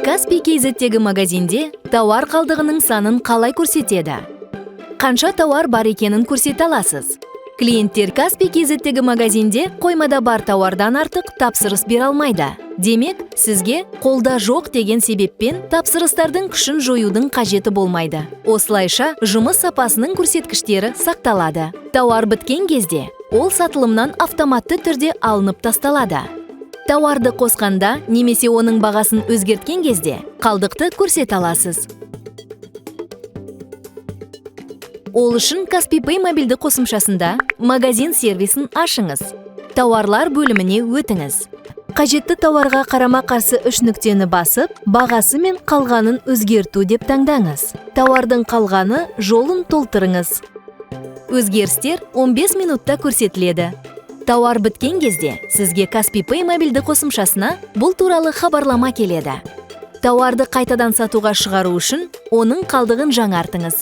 Kaspi KZ-тегі магазинде тауар қалдығының санын қалай көрсетеді? Қанша тауар бар екенін көрсете аласыз. Клиенттер Kaspi KZ-тегі магазинде қоймада бар тауардан артық тапсырыс бере алмайды. Демек, сізге қолда жоқ деген себеппен тапсырыстардың күшін жоюдың қажеті болмайды. Осылайша, жұмыс сапасының көрсеткіштері сақталады. Тауар біткен кезде ол сатылымнан автоматты түрде алынып тасталады. Тауарды қосқанда немесе оның бағасын өзгерткен кезде қалдықты көрсете аласыз. Ол үшін Kaspi Pay мобильді қосымшасында магазин сервисін ашыңыз. Тауарлар бөліміне өтіңіз. Қажетті тауарға қарама-қарсы үш нүктені басып, бағасы мен қалғанын өзгерту деп таңдаңыз. Тауардың қалғаны жолын толтырыңыз. Өзгерістер 15 минутта көрсетіледі. Тауар біткен кезде сізге Kaspi Pay мобильді қосымшасына бұл туралы хабарлама келеді. Тауарды қайтадан сатуға шығару үшін оның қалдығын жаңартыңыз.